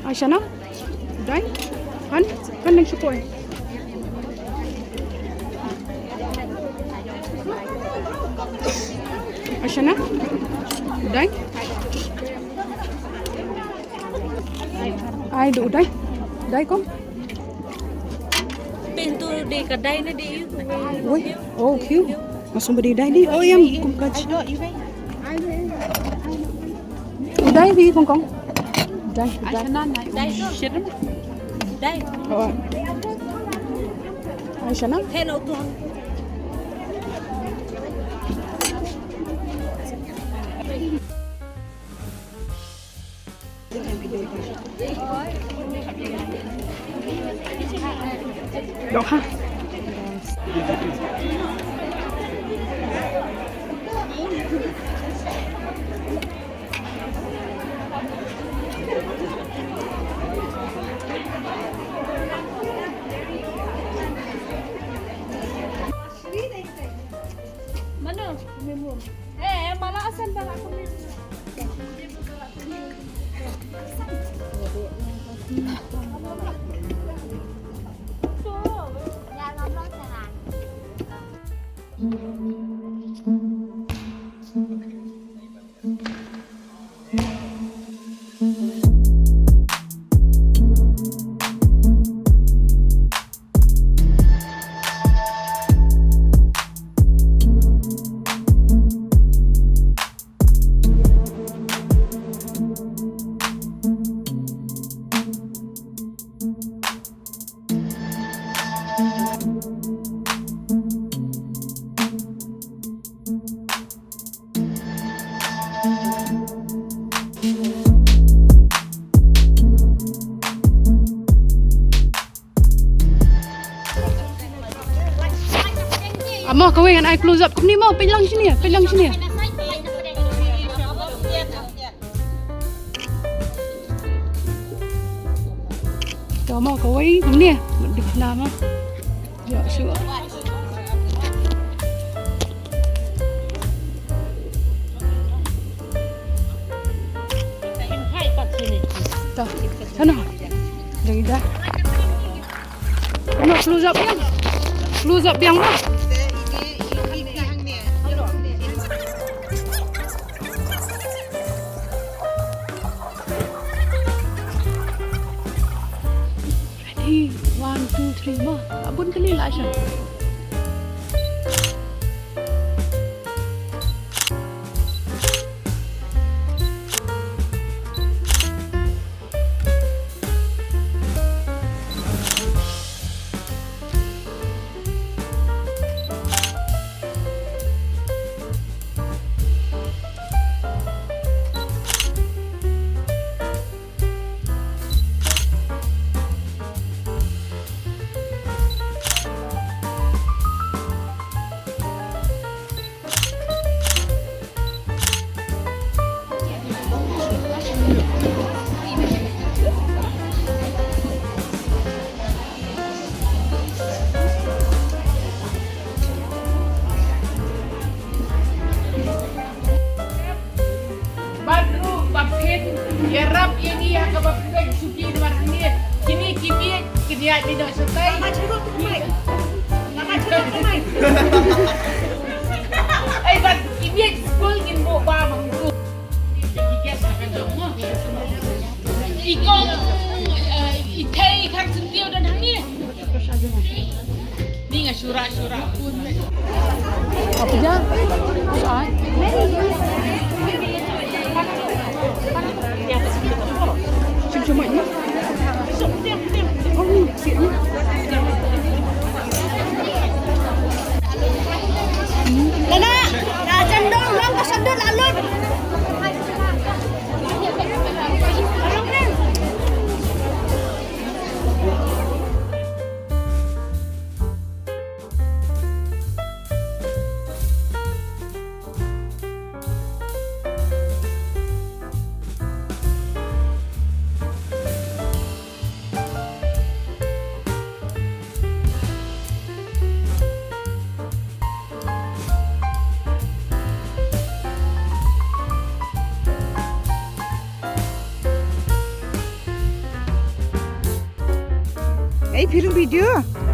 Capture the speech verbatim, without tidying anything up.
Aishana, dai, han, han nang shukoi. Aishana, dai. Ai, du dai. Dai kong. Pintu di kedai ni di. Woi, oh, kiu. Masuk beri dai di. Oh, yang kum kaj. Dai di kong kong. Dai, dai. Dai. Dai. Oh. Aishana. Hello, tuan. Doha. Mano? Eh, malah asal bala aku ni. Amo kawei ngan ai close up kumne mo, peit lang shane, peit lang shane. To mo kawei kumne. Dik na mo. Ïa shu. To. Sana. Jangan dah. Ano, close up biang. Close up biang mo. Ready, one, two, three, mo. Abun kali lah, Aisha. Bad ruh ba phin ïarap ïa ngi ha kaba phin suki namar hangne kine ki miej ki ïaid mih noh shatai. Lama jurut tu kumai. Lama jurut tu kumai. Ai bad ki miej skul ngin buh ba ma ngin buh. Ki guest ha ka jong mo. I kong, eh, i thei i khang syntiew don hangne. Ni nga shura, shura. Apa dia? Ai. Cuma, cuma ni. Oh, ni, sikit ni. Lana, dah jam dong, long ka sabda lalu. Ei, phi ring video?